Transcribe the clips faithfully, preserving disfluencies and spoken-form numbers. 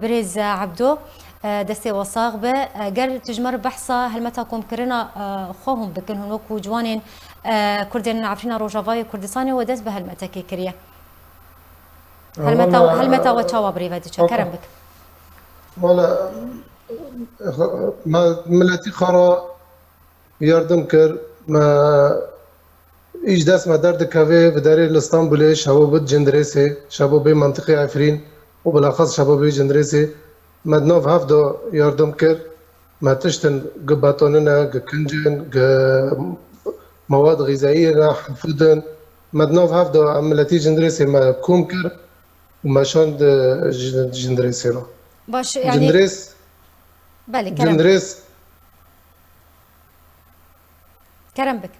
Birêz Ebdo, e, destê we sax be. E, ger tu ji me re behsa helmeta komkirina, e, xwe hûn bikin, hûn wekû ciwanên, e, Kurdên Efrîna Rojavayê Kurdistanê we dest bi helmetekê kiriye. Helmeta, Wala, helmeta we çawa bi rê ve diçe? Kerem bik. Wala, me miletî xwe re yardim kir. Me îş dest me derdikeve, bi derê li Stenbolê şebabê Cindirêsê, şebabê mentiqê Efrîn û bilaxas şebabê Cindirêsê me di nav hev de yardim kir. Me tiştin gi betonine, gi kincin, gi mewad xîzeyiyê ne, hifûdin. Me di nav hev de em miletî Cindirêsê me kom kir û me şand, e, Cin-, Cindirêsê re. Baş, yani Cindirês, Belê, kerem. Cindirês Kerem bik.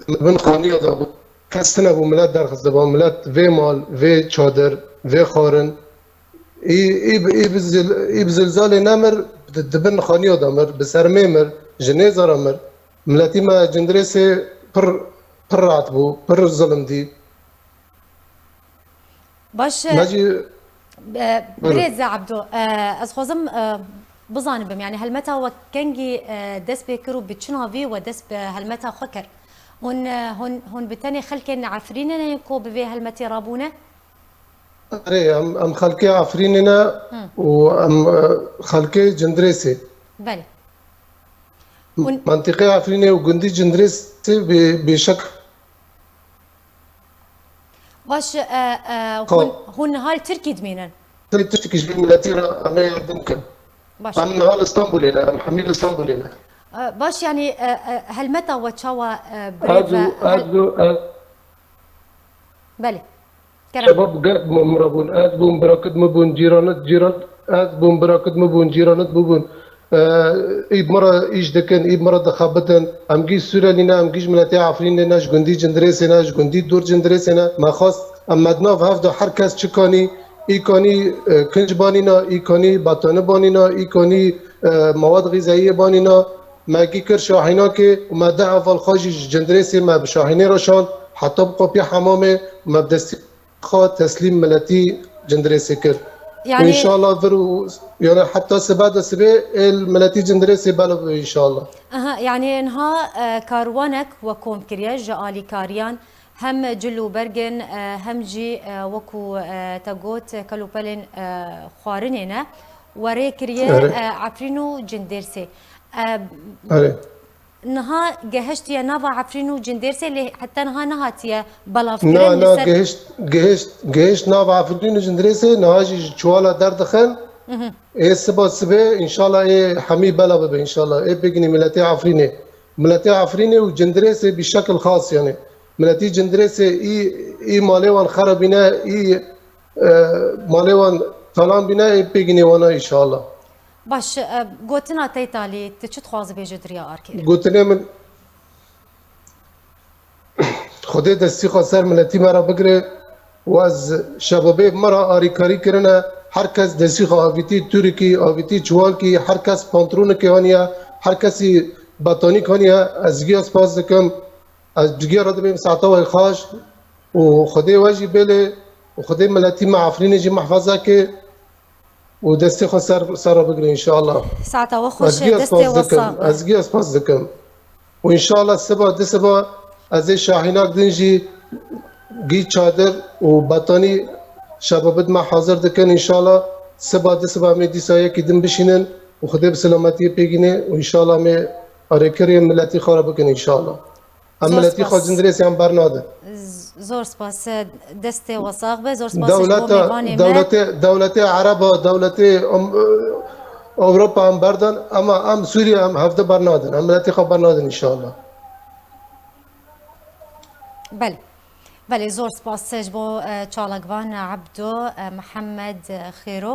Li bin xaniya de bû. Kes tune bû, milet derxist diba. Milet vê mal, vê çadir, vê xwarin. Î, î, î bi zil-, î bi zilzalê nemir, di, di bin xaniya de mir, bi sermê mir, ji nêza re mir. Miletî me Cindirêsê pir, pir rahat bû, pir zilim dî. Baş, e, Naci, e, buyurun. Birêz Ebdo, e, ez xwazim, e, bizanibim, yani helmeta we kengî, e, dest pê kir û bi çi navî we dest bi helmeta xwe kir? Hûn, e, hûn, hûn bi tenê xelkên Efrînê ne yên ku bi vê helmetê rabûne? Erê, em, em xelkê Efrînê ne Hı. û em, e, xelkê Cindirêsê. Belê. Hûn Mentiqê Efrînê û gundî Cindirêsê bi, bi şek Baş, e, e, Xwe. hûn, hûn niha li Tirkî dimînin? Tê tiştekî ji vî miletî re em ê yardim kin. Baş. Em niha li Stenbolê ne, em hemî li Stenbolê ne. E, baş, yani, e, e, helmeta we çawa, e, birêve Ez û, hel- ez û, ez Belê. Kerem. Şebab gelek min re bûn. Ez bûm, birakit min bûn, cîranit, cîran, ez bûm, birakit min bûn, cîranit bûbûn. Î bi me re îş dikin, î bi me re dixebitin. Em gî Sûrelî ne, em gî ji miletê Efrînê ne, ji gundî Cindirêsê ne, ji gundî dûr Cindirêsê ne. Me xwest em me di nav hev de her kes çi kanî, î kanî, e, kinc banîna, î kanî batani banîna, î kanî, e, mewad xîzeyiyê banîna. Me gî kir şahînakê û me deh heval xwe jî ji Cindirêsê me bi şahînê re şand, heta bi qopî hemamê û me bi destî xwe teslîm miletî Cindirêsê kir. Û Yani înşallah vir û, yani heta sibe de sibê ê li miletî Cindirêsê bela bibe înşallah. Aha, yani niha, e, karwanek we kom kiriye ji alîkariyan hem cil û bergin, e, hem jî, e, wekû, e, te got, kel û pelên, e, xwarinê ne we rê kiriye, Erê. e, Efrîn û Cindirêsê. E, Erê. Niha gehiştiye nava Efrîn û Cindirêsê, lê heta niha nehatiye belavkirin Na, li na, ser gehişt, gehişt, gehişt nava Efrîn û Cindirêsê, niha jî ji çiwala derdixin. Mhm. Ê siba sibê, înşallah ê hemî bela bibe, înşallah. Ê pêginî miletê Efrînê. Miletê Efrînê û Cindirêsê bi şekil xas, yani. Miletî Cindirêsê î, î malê wan xerabîne, î, e, malê wan talan bîne, ê pêginî wana, înşallah. Baş, e, gotina te talî, tu çi dixwazî bêjî diriya arkê? Gotinê min, Xwedê destî xwe ser miletî me re bigire û ez şebabê me re arîkarî kirine, her kes destî xwe avîtî tûrikî, avîtî çiwalkî, her kes pantronekê haniye, her kesî betanîk haniye, ez giya spas dikim. Ez bi giya re dibêm saeta we xweş û Xwedê we jî bêlê û Xwedê miletî me Efrînê jî mehfeze ke. û destê xwe ser, ser re bigire înşallah. Saeta we xweş, Ez giya destê spas we dikim, sax be. Ez giya spas dikim. Û înşallah siba, di siba ez ê şahînak din jî gî çadir û betanî şebabit me hazir dikin înşallah. Siba, di siba em ê dîsa yekî din bişînin û Xwedê bi selametiyê pêgîne û înşallah em ê arêkiriyê miletî xwe re bikin înşallah. Em Zor miletî xwe spas. Cindirêsiyan bernadin. Z-, zor spas. Destê we sax be. Zor spas ji bo Dewleta, mêvanê me. dewletê, dewletê Ereba, dewletê, em, Ewropa em berdan, ema em Sûriye em hevde bernadin. Em miletî xwe bernadin înşallah. Belê. Belê, zor spas ji bo, e, çalakvan Ebdo, e, Mihemed, e, Xêro.